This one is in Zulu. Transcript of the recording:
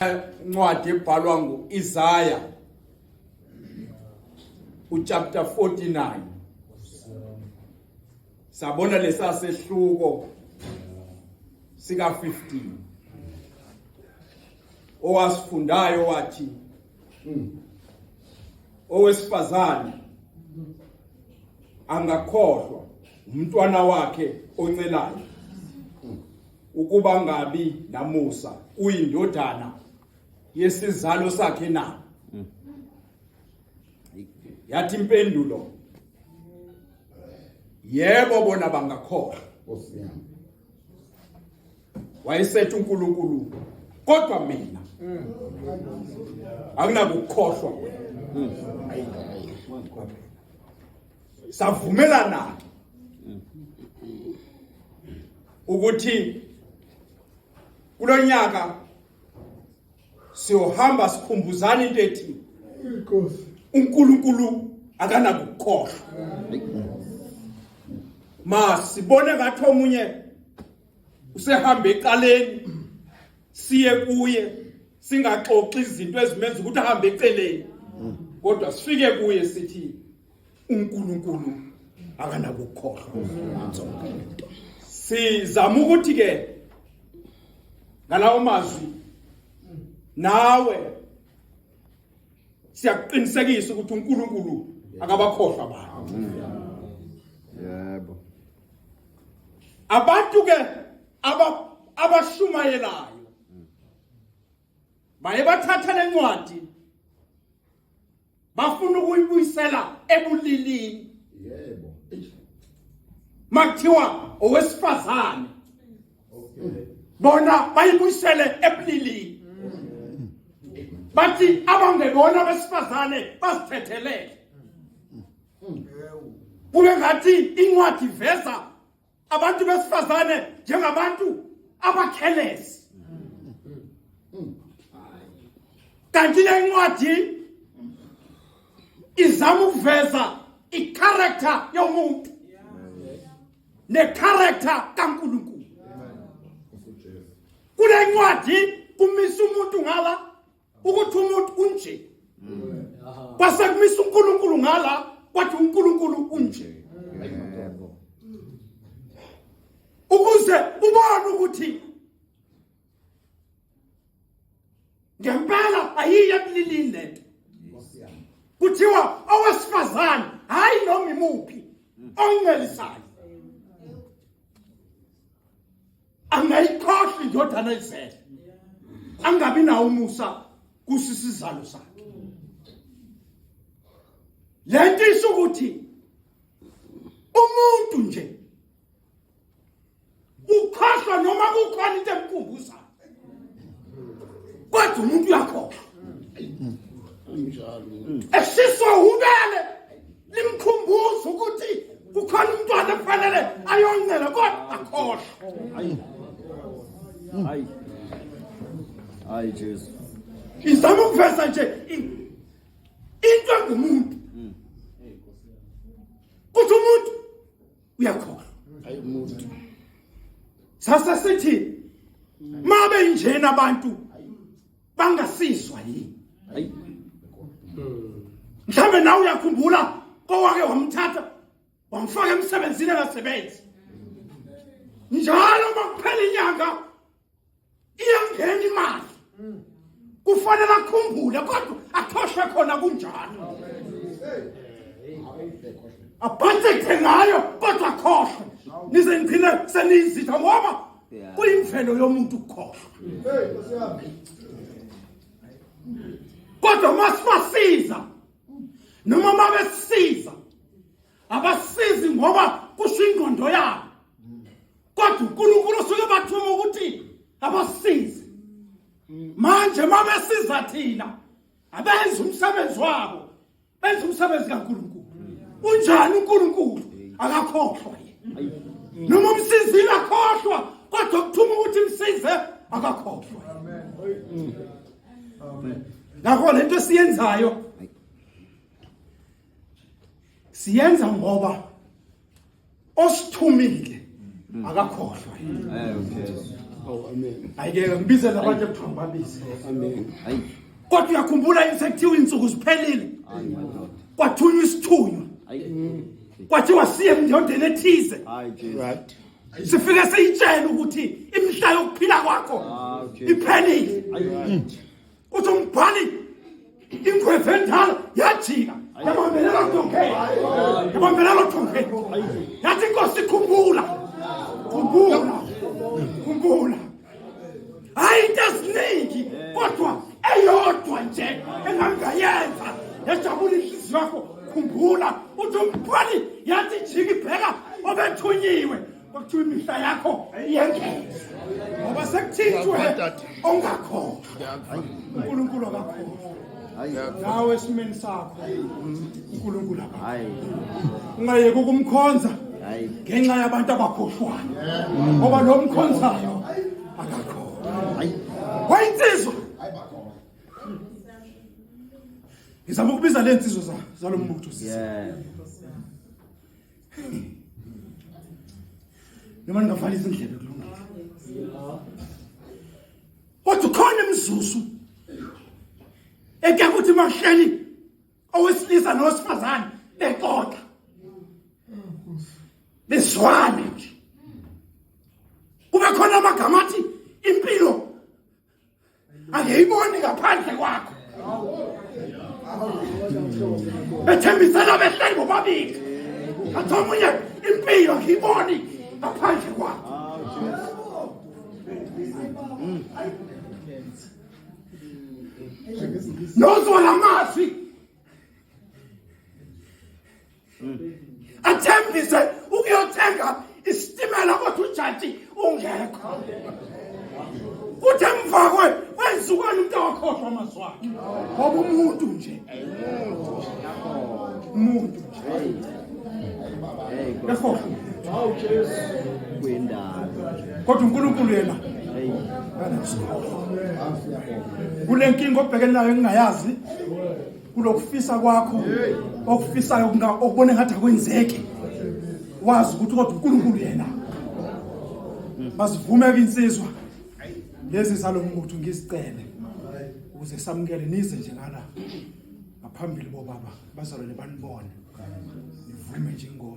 Incwadi ebhalwa nguIsaya uchapter 49 sabona lesasehluko sika 15 owasifundayo wathi owesifazane angakhohlwa umntwana wakhe oncelayo ukuba ngabi namusa uyindodana yesizalo sakhe na? Yathi impendulo, yebo, bona bangakhohlwa. Wayesethi uNkulunkulu, kodwa mina anginakukhohlwa wena. Savumelana ukuthi kulonyaka siyohamba sikhumbuzana into ethi Inkosi uNkulunkulu akanakukhohlwa. Masibone ngathi omunye usehamba ecaleni, siye kuye, singaxoxi izinto ezimenza ukuthi ahambe eceleni, kodwa sifike kuye sithi uNkulunkulu akanakukhohlwa. Sizama ukuthi ke ngalawo mazwi nawe siyakuqinisekisa ukuthi uNkulunkulu akabakhohlwa abantu. Yebo. Abantu ke abashumayelayo baye bathatha lencwadi bafuna ukuyibuyisela ebulilini. Yebo. Makuthiwa owesifazane, bona bayibuyisele ebulilini, bathi abangebona abesifazane bazithethelele, kube ngathi incwadi iveza abantu besifazane njengabantu abakhelezi, kanti le ncwadi izama ukuveza icharacter yomuntu necharacter kaNkulunkulu. Kule ncwadi kumisa umuntu ngala ukuthi umuntu unje, kwase kumisa uNkulunkulu ngala kwathi uNkulunkulu unje, ukuze ubone ukuthi ngempela ayiye ebulilini lento. Kuthiwa owesifazane, hayi noma imuphi ongcelisayo, angayikhohlwa indodana ezele, angabi nawo umusa kusisizalo sakhe. Lento isho ukuthi umuntu nje ukhohlwa noma kukhona into emkhumbuzayo, kodwa umuntu uyakhohlwa. Eshiswa ubele limkhumbuza ukuthi kukhona umntwana ekufanele ayoncela, kodwa akhohlwa. Hayi. Hayi. Hayi Jesu. Izama ukuveza nje into engumuntu, kuthi umuntu uyakhohlwa. Hayi umuntu. Sase sithi mabe injena abantu bangasizwa yini? Hayi. Mhlambe nawe uyakhumbula kowake wamthatha wamfaka emsebenzini engasebenzi, njalo makuphela inyanga iyangena imali, kufanele akhumbule, kodwa akhohlwe khona kunjalo, abhajethe ngayo kodwa akhohlwe, nize nigcine seniyizitha, ngoba kuyimvelo yomuntu ukukhohlwa. Kodwa masibasiza noma mabesiza, abasizi ngoba kusho ingqondo yabo, kodwa uNkulunkulu usuke bathuma ukuthi abasize. Manje mabesiza thina, abenza umsebenzi wabo, benza umsebenzi kaNkulunkulu. Unjani uNkulunkulu? Akakhohlwa yena. Noma umsizile akhohlwa, kodwa kuthuma ukuthi msize, akakhohlwa. Ngakho lento esiyenzayo siyenza ngoba osithumile akakhohlwa. Eh Jesu. Oh, amen. Ayike ngibize labantu ekuthiwa ngibabize. Amen. Hayi. Kodwa uyakhumbula yini sekuthiwa insuku ziphelile? Hayi madoda. Kwathunywa isithunywa. Hayi. Kwathiwa siye emndondeni ethize. Hayi Jesu. Right. Sifike siyitshele ukuthi imihla yokuphila kwakho Ah, Jesu. iphelile. Hayi. Uthi umbhali ingwevu endala yajika yabambelela odongeni. Yabambelela odongeni. Yathi inkosi khumbula. Khumbula. Khumbula. Hayi into eziningi kodwa eyodwa nje engangayenza yajabula inhliziyo yakho khumbula uthi umbhali yathi jika ibheka obethunyiwe kwakuthiwa imihla yakho iyengeza ngoba sekuthintshwe ongakhohlwa uNkulunkulu akakhohlwa nawe esimeni sakho uNkulunkulu akakhohlwa ungayeki ukumkhonza ngenxa yabantu abakhohlwayo ngoba lo mkhonzayo akakhohlwa wayinsizwa ngizama ukubiza le nsizwa zalo mbutho sisi noma ningavala izindlebe kulungile kodwa ukhona imizuzu eke kuthi makuhleli owesilisa nowesifazane bexoxa bezwane nje kube khona amagama athi impilo angiyiboni ngaphandle kwakho bethembisana behleli bobabili athi omunye impilo ngiyiboni ngaphandle kwakho nozwa lamazwi athembise ukuyothenga isitimela kodwa ujantshi ungekho kuthi emva kwe kwenzukwana umuntu awakhohlwa amazwi akhe ngoba umuntu nje umuntu nje ekhohlwa kodwa uNkulunkulu yena kule nkinga obhekene nayo engingayazi kulokufisa kwakho okufisayo okubona ngathi akwenzeki wazi ukuthi kodwa uNkulunkulu yena mazivumeke insizwa lezi zalombutho ngizicele ukuze samukele nize nje ngala ngaphambili bobaba bazalwane banibone nivume nje ingoma.